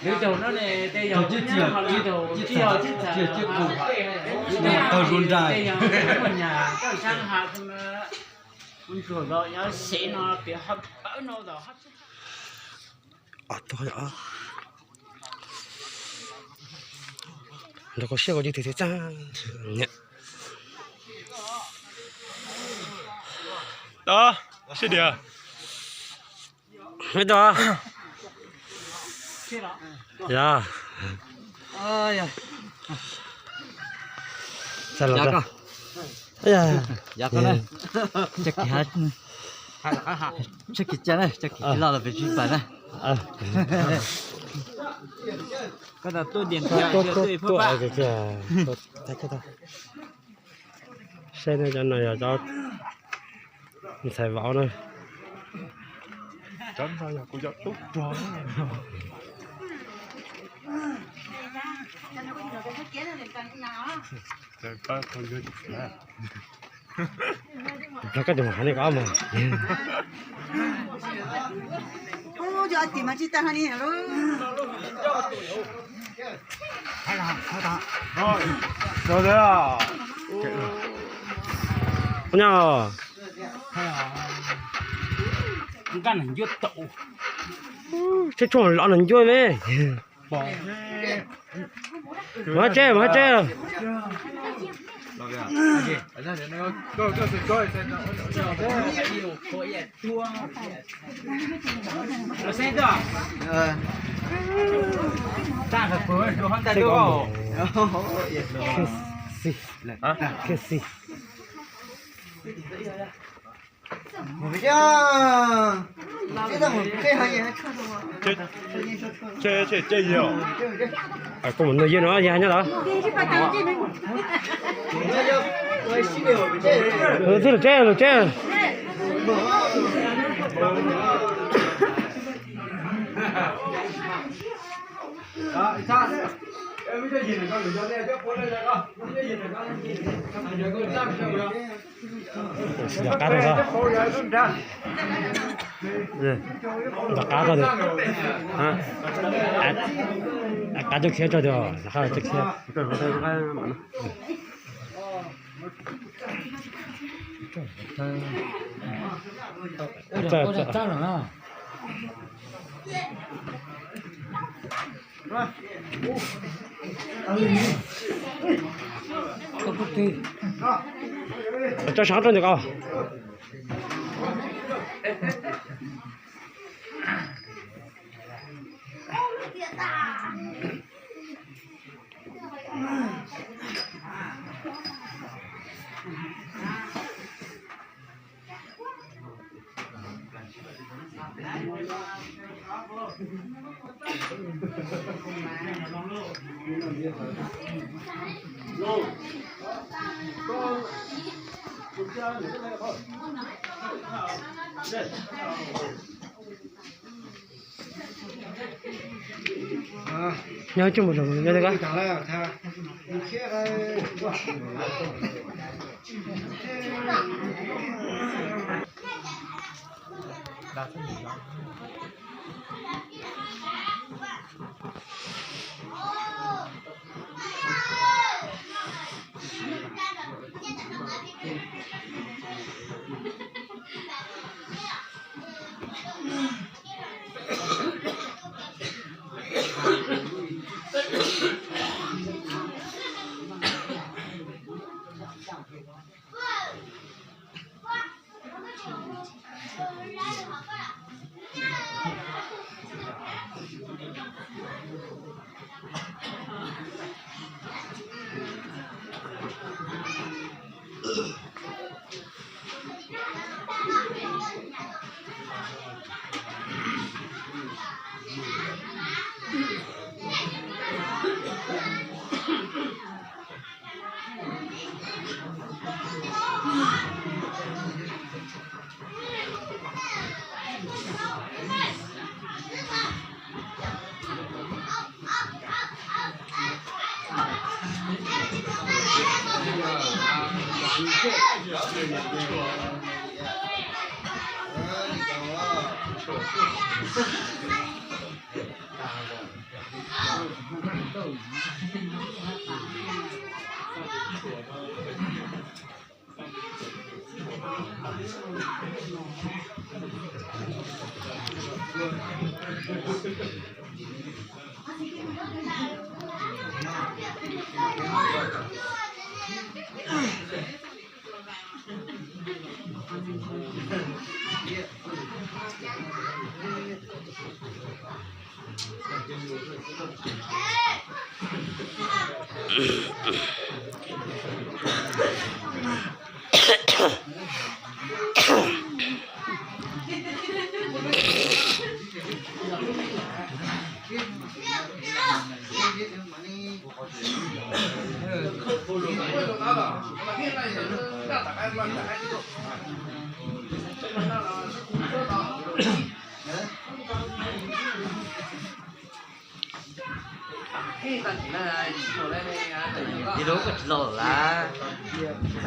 Lwm tus no ne, tej yog tsis yog tsis yog tsis yog tsis txawm, tej yog muaj nyaj toj ntshab ha, ntsuag los nyob sev no pem hauv pawg no los. Nrog koj siab koj yeej twg thiab txaj. Siab diam. Ya. Txoj kev tsa na, txoj kev los los pem tsis pam na. Koj tuaj diam tuaj, saib no, cov no yog cov ntxhais vauv na. Cov no yog kuv cov tub rog. Rov qab tus mas hais nej ko mas. Nyob, tshuaj tshuaj los nws ncuab me. Mus hab tseb, mus hab tseb. Koj mus nug yawg no yawg nyob tod. Tij lug tseb, lug tseb. Rov qab rau, rov qab rau, qab coj khiab tso, rov qab coj khiab. Tso sab rau ntawm ko. Nyob coj mus los nyob. Ib lub koj tsis los lawm.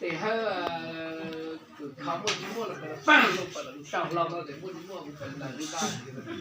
Tes hawb kws kho muaj tsis muaj los pab lug pab lug sau hlo no tes muaj tsis muaj kuv pab lug tag.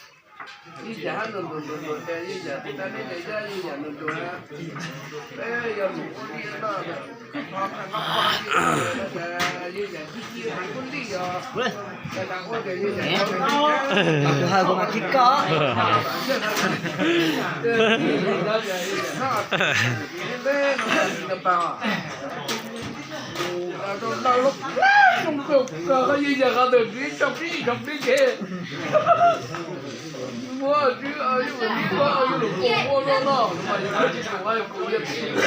Ib yam hab ntuas ntuas ntuas ntuas ces ib yam tib tag li ces yog ib yam ntuas ntuas na. Peb yog mus ua li no, ib yam tib tib hab kuj li yog. Mas kuv hais kuv mas tsis koj. Ib yam qhov ntawm peb tsoom pib tsoom pib ces muab tsis yog lus kos ua no no mas yog tsis tau yog kuv yog tsis tau.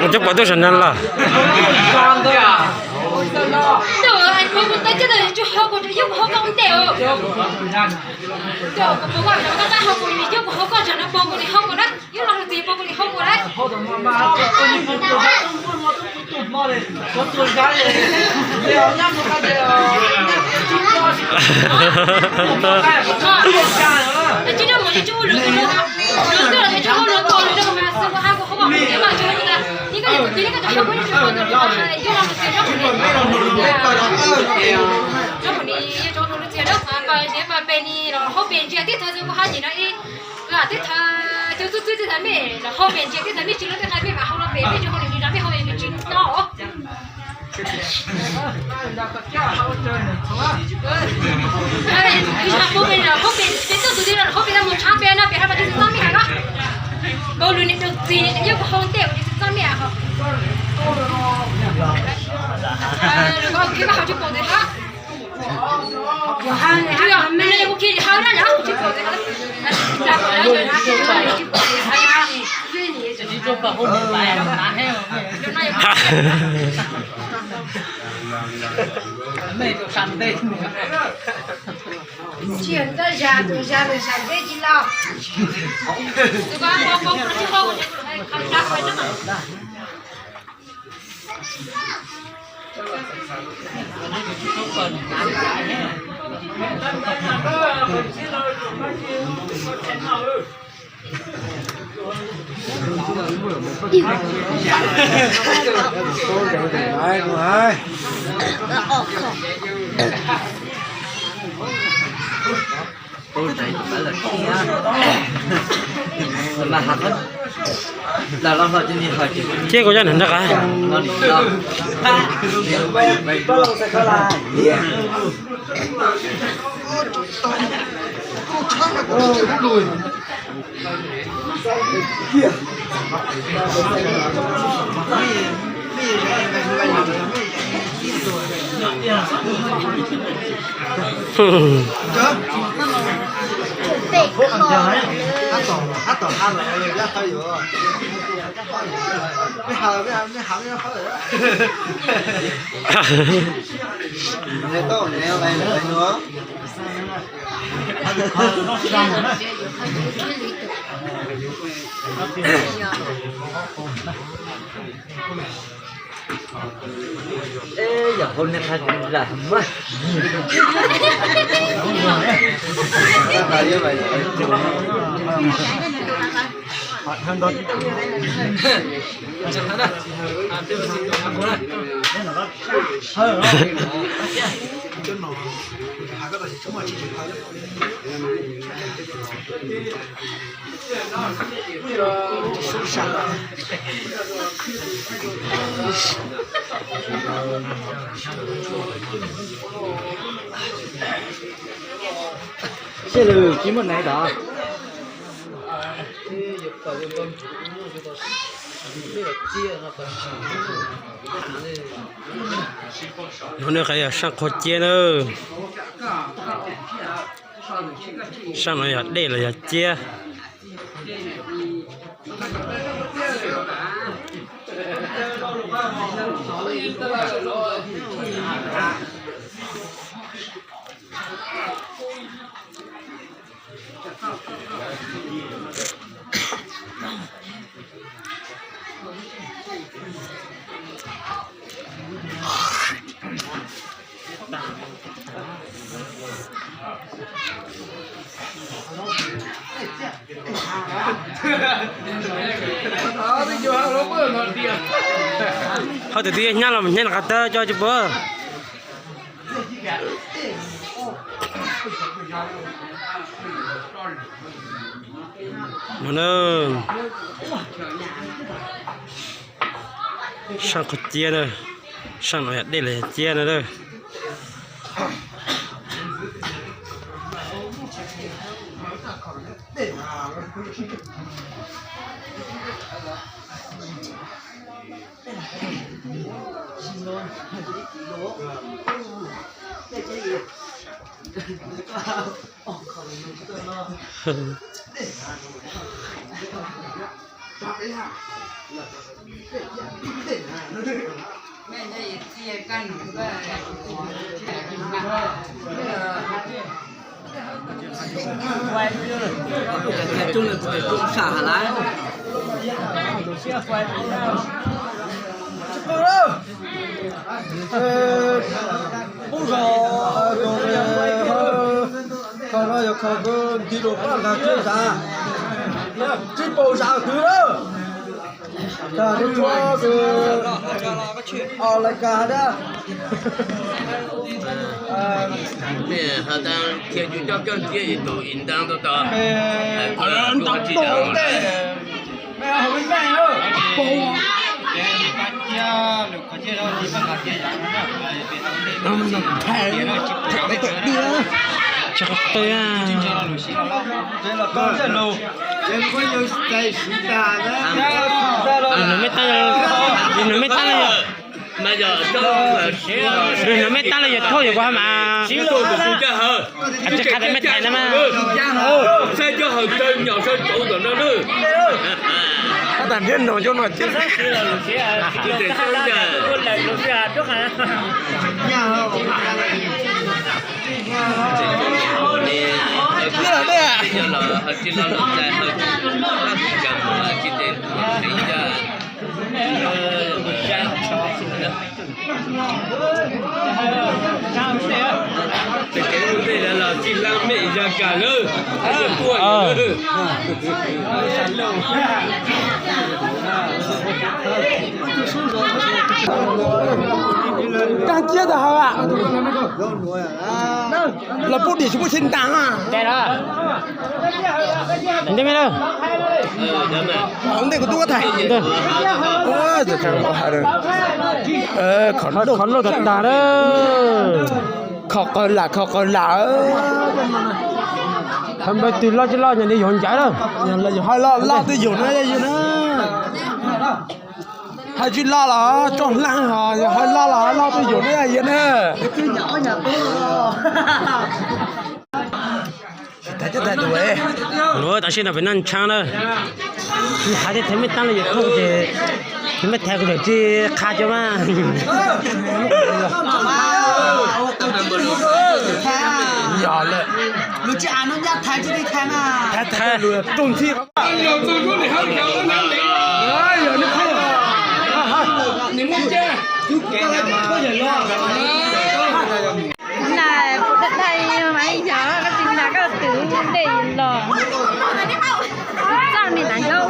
Coj pov tuaj saum no los. Tib thawj cov tub txib tib thawj mej los hau pem ntsia tib thawj mej tsis lub teb qai mej mam hau los pem mej tsis hau li li los mej hau pem mej tsis noj. Ib zag pub pem los hau pem peb txoj tus tib los hau pem tau mus tshab pem no pem hab pas tsis txaj mej hab. Npau lus nim rau txiv nim yeej kuv hau ntej ua tsis txaj mej hos. Lawv koj khib koj hau tsis pom ntawd hab. Yog hab, yog hab, kuv khib hau na yog tsis pom ntawd hab. Tsis yog ntawd zag, tus zag ntawd zag ntawd tsis los. Ces kuv coj nws nrog qab. Seb lawm tsis muaj nais tod. Nov ne qhov yog saj qhua ciab na. Saj no yog dej los yog ciab? Hov twb twb hnyav los hnyav qhov tawb coj tsis puas. No na, saj qhov ciab na, saj no yog dej los yog ciab na. Pub zog, kho no yog kho nti lus pab ntag tsis zam, tsis paub zam twg lawm. Tag lub tshuab kws os lais kas dab. Mej has tas khiav cov coj koj ntiab ib tug ib ntaab tau tau. Ntaus tau teg. Mej hauv mej meej lawm. Tsis qhov twg. Nws mej tab, nws mej tab los yog, nws mej tab los yog thauj yog kuv hab mas. Tsis qha tas mej tais na mas. Saib cov hawm taw nyom saw tauv tom no na. Tab tas nrhiav no cov no ces. Tes kev ua ntej los tsis laj mej zaj kam lawm. Tag ciab tas hawm. Los pub dim tsis pub sib ntas. Ntej kuv tub koj thaij. Qhov loj tag tag lawm. Kho qawg lam, kho qawg lam. Hais npawg twg loj tsis loj nyob li yog ncav lawm. Hais loj loj twb yog na, yog na. Hais tsis loj los tso hla, yog hais loj los loj twb yog na, yog na. Luag tam sim no peb noj ntshaav na. Hais tias thaiv mej taab lawm yawm thooj ces thaiv mej thaiv kuv tawm tsis qha cov mas. Yog lawm. Thaiv thaiv lus rooj txhij. Nas kuv daj daj mas yog koj tsis nas koj twv dej los. Txaj mi tas ncaub.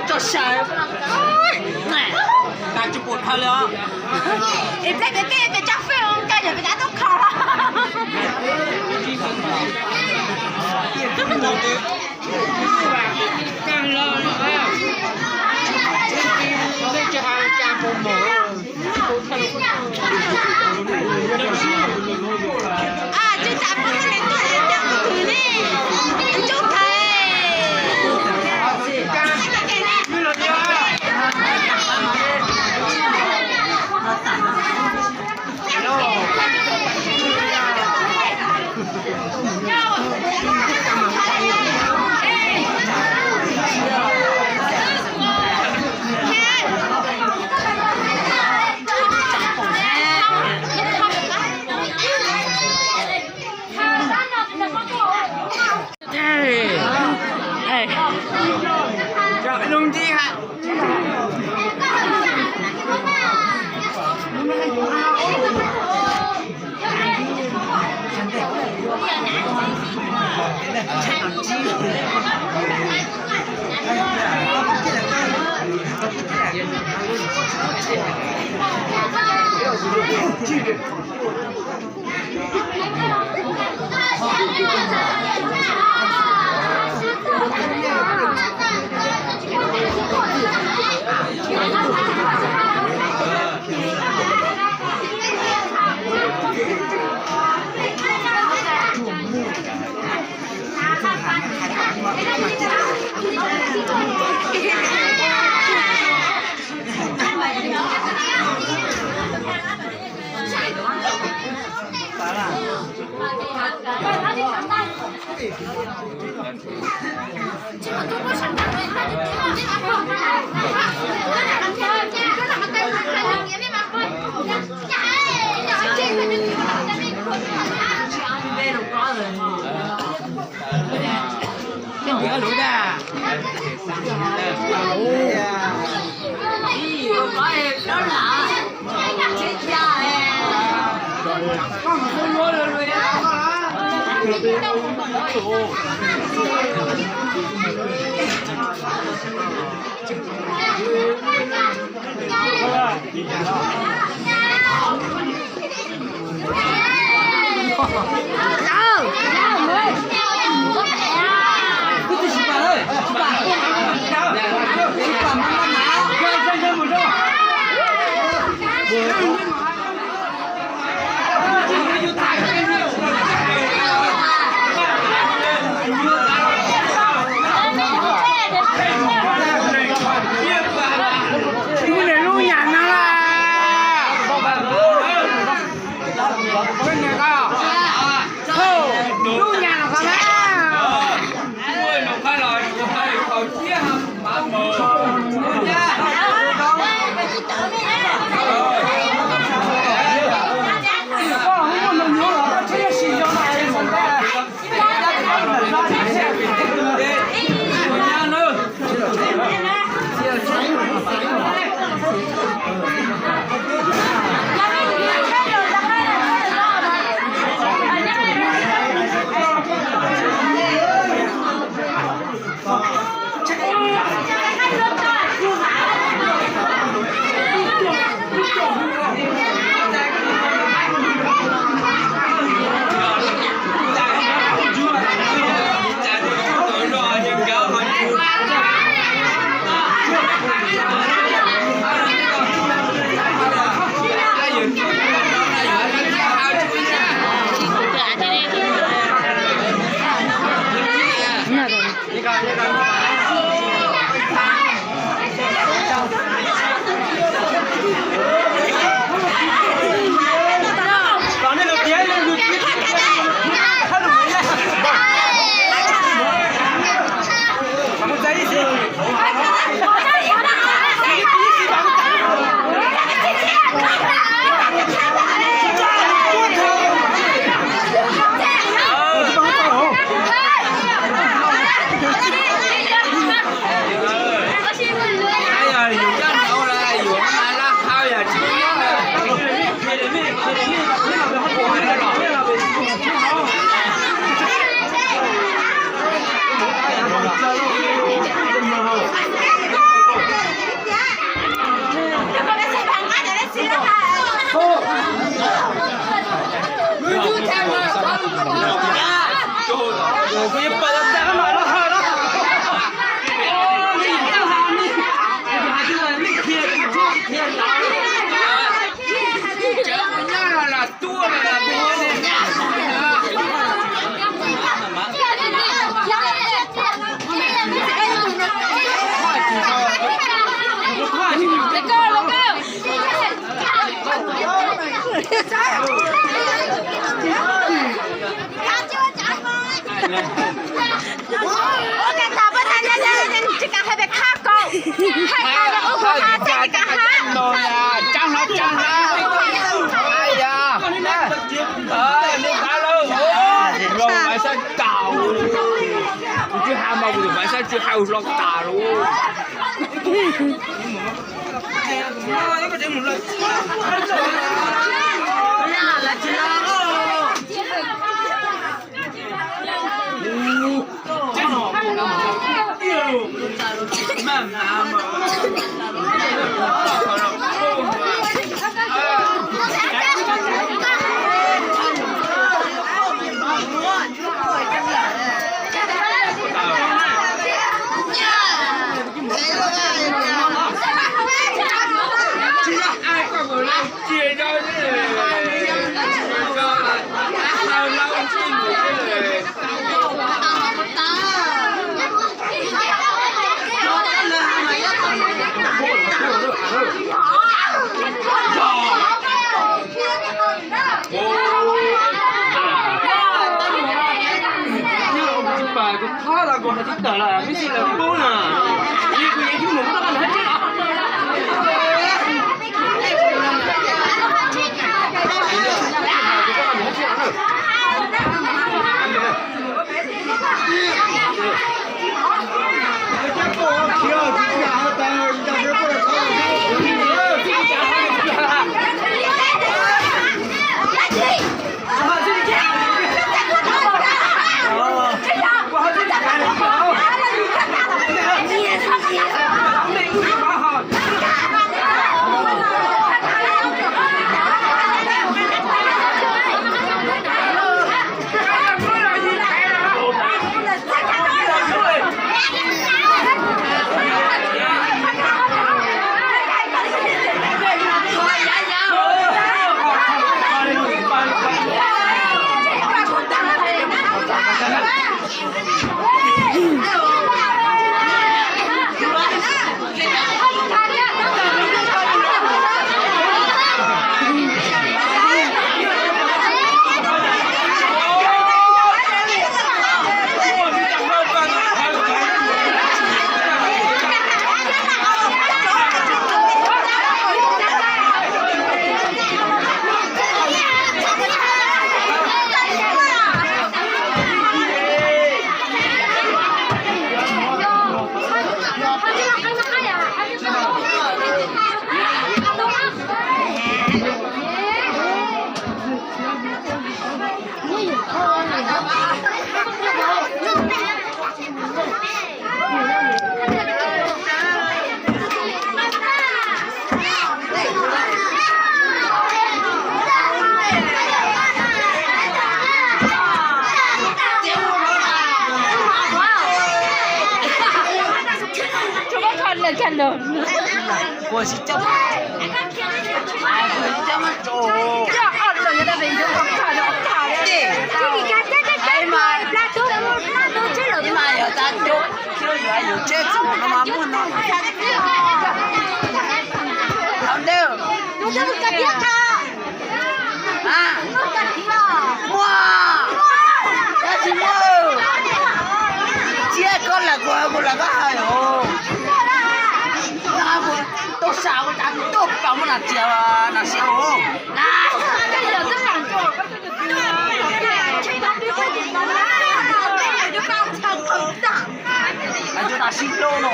Tso sawv. Tsis pum dhau li os. Es pliag peb peb peb tso fej ua nkauj yog peb tab tub kho los. Tsis tas pub li tuaj li coj mus thwm li. Ntsuj thaiv. Lub nyam no las. Lub nyam no qhov na. Muaj, tab sis muaj. Tsiab koj lam kuv, kuv lam koj hais os. Tuaj sam ua cas tuaj pom muaj nas txias nas sia os. Hais cov nas sib hlub no.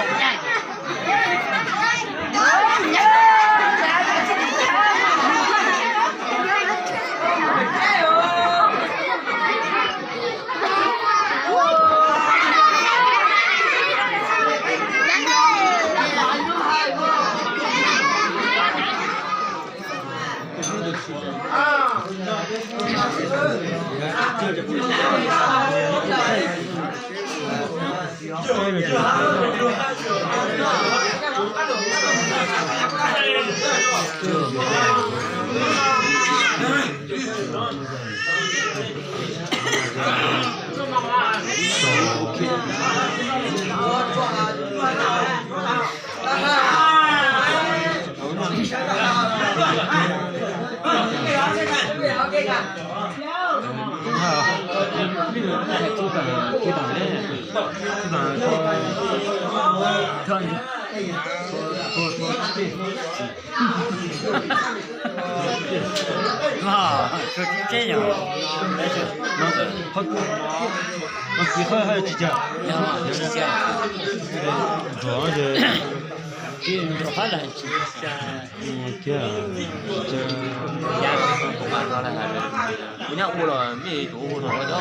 Kuv nyob ua los mej tus ua no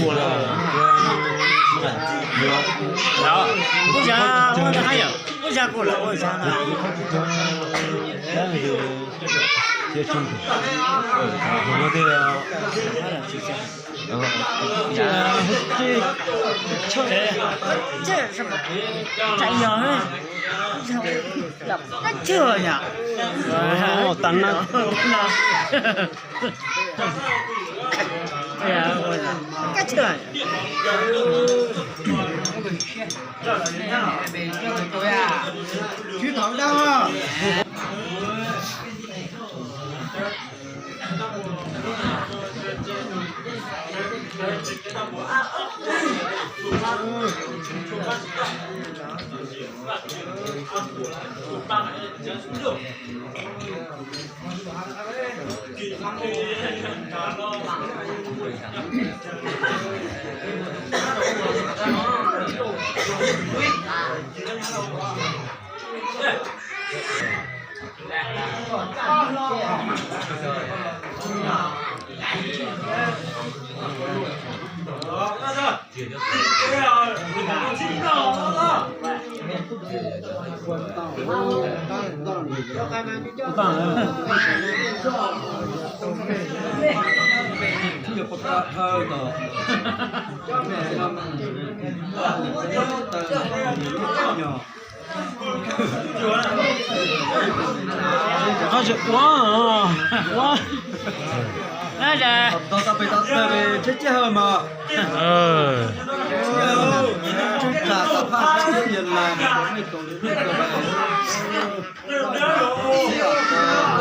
ua los. Kuj yog ua hab yom, kuj yog kuj los ua xyov na. Tab sis yog, tab sis yog, tab sis yog, tab sis yog. Qhov tsis ua, ua, na, tau pem tau tawg, tsheb ciaj hawm mas. Tsheb ciaj hawm, tsheb ciaj hawm, tsheb ciaj hawm. Thiab lwm hauv thiab, thiab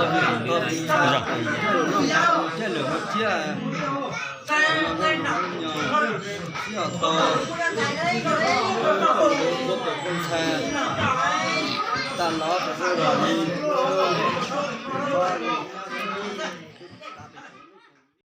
os to, ntxhais, tas los rau los li.